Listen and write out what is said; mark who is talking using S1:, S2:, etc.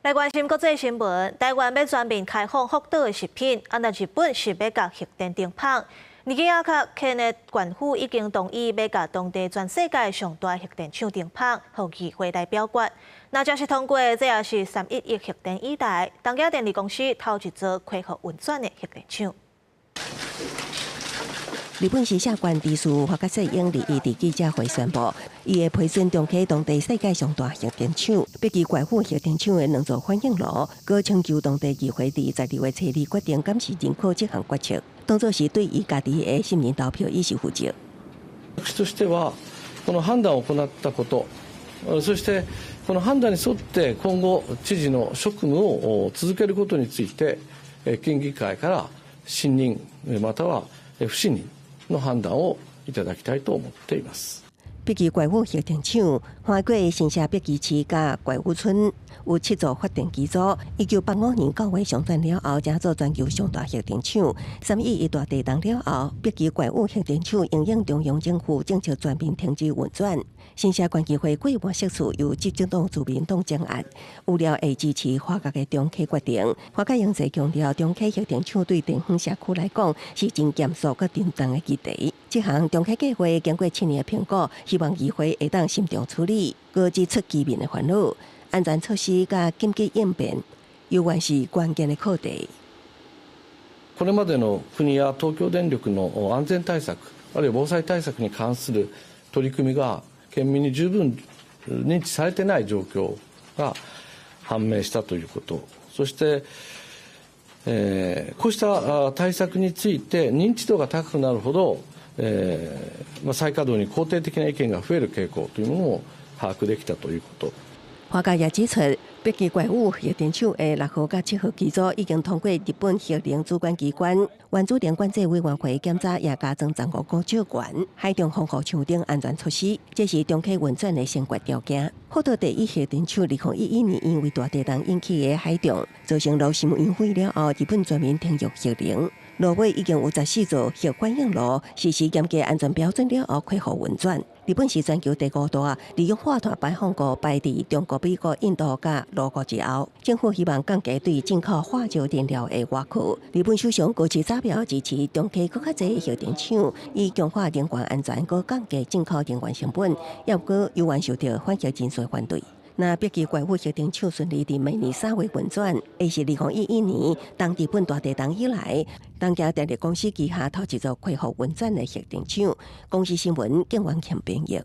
S1: 來關心國際新聞，台灣欲全面開放福島的食品，啊，若日本是欲共核電停麭。尼基亞克縣的縣府已經同意欲共當地全世界上大核電廠停麭，予議會來表決。若正式通過，這也是3.11核電以來，東京電力公司頭一座恢復運轉的核電廠。
S2: 日本石勝縣知事花角細英日佇記者會宣布，伊會批准重啟當地世界上大核電廠碧岐怪府核電廠的兩座反應爐，閣請求當地議會佇12月初二決定敢是認可這項決策，當作是對伊家己的信任投票以示負責。
S3: 私としてはこの判斷を行ったこと、そしてこの判斷に沿って今後知事の職務を続けることについて、県議会から信任または不信任の判斷をいただきたいと思っています。
S2: 碧岐怪府核電廠，橫過新社碧岐市佮怪府村有七座發電機組。1985年9月上轉了後，成做全球上大核電廠。3.11大地動了後，碧岐怪府核電廠因應中央政府政策全面停止運轉。新社縣議會過半席次由執政黨自民黨掌握，預料會支持花角的重啟決定。花角英濟強調，重啟核電廠對地方社區來講是真嚴肅佮沉重的議題。這項重啟計畫經過7年的評估，希望議會會當慎重處理，閣指出居民的煩惱、安全措施佮緊急應變，猶原是關鍵的課題。
S3: これまでの国や東京電力の安全対策、あるいは防災対策に関する取り組みが県民に十分認知されてない状況が判明したということ、そして、こうした対策について認知度が高くなるほど、再稼働に肯定的な意見が増える傾向というものを把握できたということ。
S2: 花角也指出，碧岐怪府核電廠的6號佮7號機組已經通過日本核能主管機關原子能管制委員會檢查，也加裝15個照管海中防護牆等安全措施，這是重啟運轉的先決條件。福島第一核電廠2011年因為大地動引起的海漲，造成爐心熔毀了後，日本全面停用核能。落尾已經有14座核反應爐實施嚴格安全標準了後恢復運轉。日本是全球第五大二氧化碳排放國，排佇中國、美國、印度佮俄國之後。政府希望降低對進口化石燃料的倚靠。日本首相高市早苗支持重啟閣較濟核電廠，以強化能源安全，閣降低進口能源成本。猶閣猶原受著反核人士反對。若碧岐怪府核電廠順利佇明年3月運轉，會是2011年當日本大地動以來，東京電力公司旗下頭一座恢復運轉的核電廠。公視新聞，景元慶編譯。